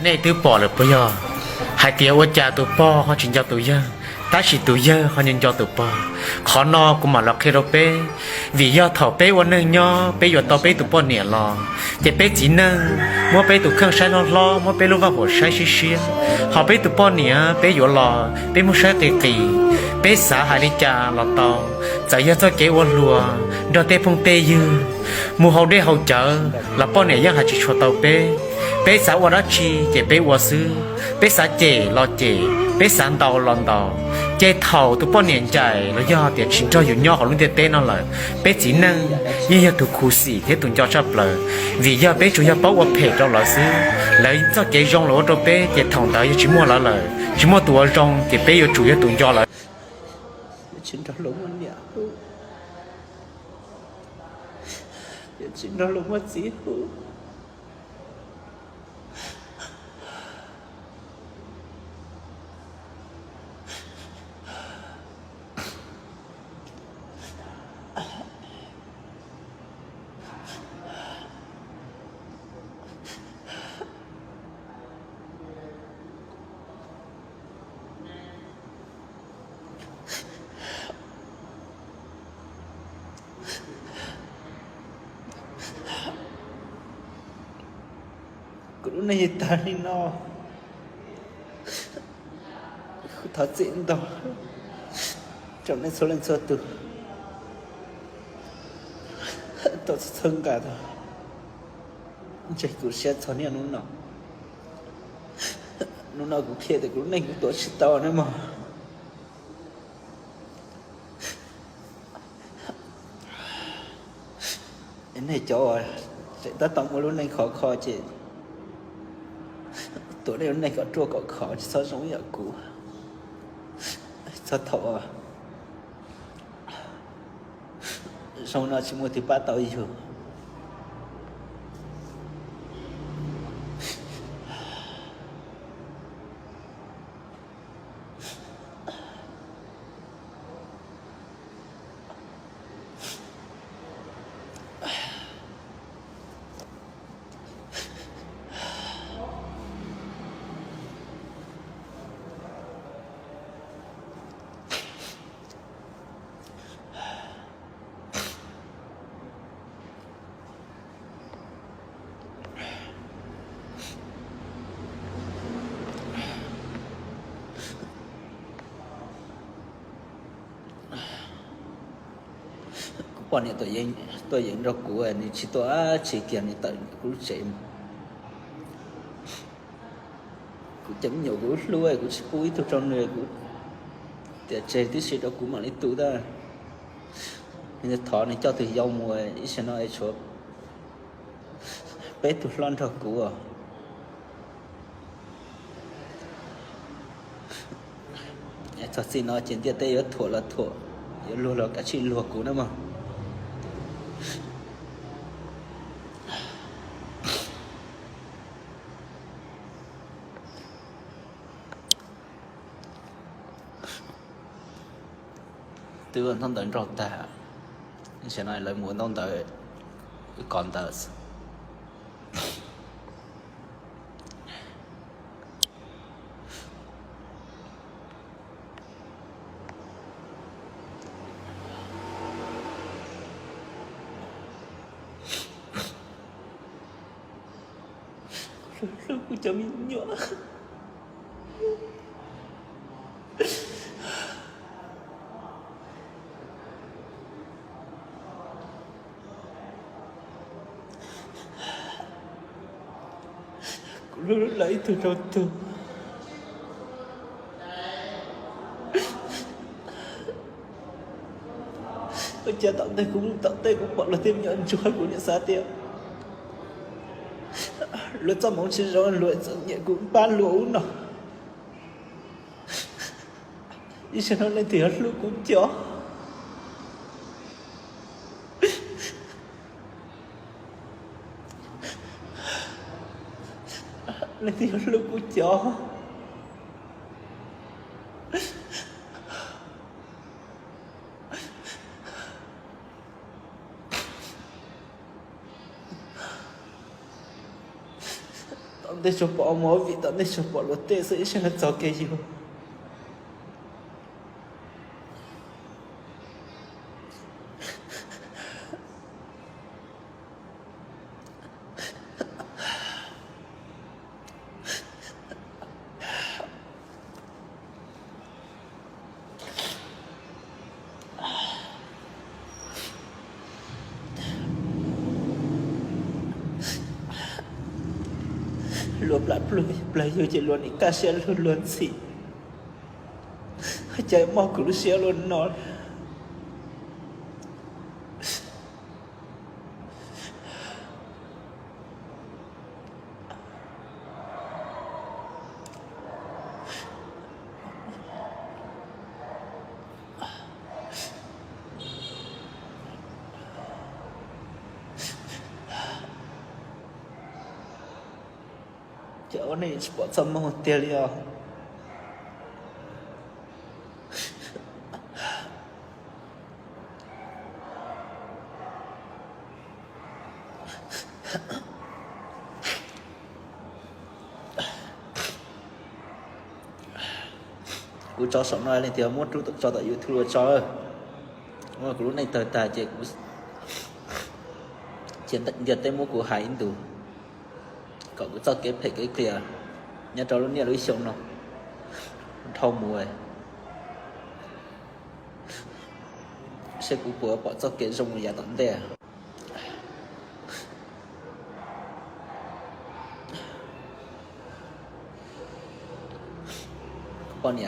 Nej twb pom lawm puas yog? Hais tias ua cas tus pog ho tsis nco tus yawg, tab sis tus yawg ho nco nco tus pog. Qhov no kuv mam los qhia rau peb, vim yog thaum peb ua neeg nyob peb yuav tau peb tus poj niam los, ces peb txiv neej muab peb tus kheej saib hlob hlob, muab peb lub vaj huam saib siab siab, ho peb tus poj niam peb yuav los peb muab saib qis qis. Peb xav hais li cas los tau, txawm yog txoj kev ua hluas nrog tej phooj tej ywg mus haus dej haus cawv los poj niam yeej hais tsis tshua tau peb. Peb xav ua dab tsi ces peb ua xwb, peb xav cem los cem, peb xav ntaus los ntaus. Ces thaum tus poj niam ncaim los yog tias tsis nrog yus nyob hauv lub ntiaj teb no lawm, peb txiv neej yeej yog tus khuv xim thiab tus nco tshaj plaws, vim yog peb tsuas yog paub ua phem rau lawv xwb. Lawv txoj kev zoo los ua rau peb, ces thaum ntawd yog tsis muaj lawv lawm, tsis muaj tus ua zoo, ces peb yuav tsum yog tus nco lawv. Yuav tsis nrog luag muaj niam hu, yuav tsis nrog luag muaj txiv hu. Kuv lub neej tag li no, kuv thov txim ntau rau nej txhua leej txhua tus tau txhawb nqa tau ntseg kuv siab txog niaj hnub no. Hnub no kuv qhia tias kuv lub neej kuv tuav tsis tau ne mog. Nej cov uas tseem tab tom muaj lub neej khov kho ces tuav nej lub neej kom ruaj kom khov, tsis txhob zoo ib yam kuv. Txog thaum zoo no tsis muaj twg pab tau yus. Kuv poj niam tuaj yeem nrog kuv, nws tsis tuaj dab tsi kiag, nws tawm kuv lub tsev mus. Kuv cov me nyuam kuv hlub, kuv tsis pub ib tug rau nws, kuv tias tseg tib si rau kuv mam li tu ntag. Nws thov nws coj tus yau mus, ib sij no es tshuav peb tug hlob nrog kuv. Txog txij no ces ntiaj teb yuav thuam los thuam, yuav luag los kav tsij luag kuv na mog. Twb ua ntaub ntawv nrauj tag, tam sim no lawv mus ua ntaub ntawv kov ntawv. Hlub kuv cov me nyuam. Kuv hlub lawv ib tug rau tug. Ua cas tom ntej kuv mus tom tej kuv pom luag tej me nyuam ntsuag, kuv niam xav tias luag txoj hmoov tsis zoo, luag txom nyem kuv pab luag ub no. Ib sij no leej twg yuav hlub kuv cov? Leej twg yuav hlub kuv cov? Tom Nej tsuas pom mus vim tom nej tsuas pom luag tej xwb, ib sij hawm txog kev yug. Luag plam plawg yug ces luag nim kaj siab luag ntxhi. Cas mob kuv lub siab luaj no. Ces ua nej tsis pom txoj moo tiag li os. Kuv tso saum no leej twg muab rub tso tom YouTube los tso. Kuv lub neej tawg tag ces kuv cia ntiaj teb muab kuv hais ib ntus, kom kuv txoj kev phem kev qias nyob rau lub niaj lub xyoo no dhau mus, seb kuv puas pom txoj kev zoo yav tom ntej. Poj niam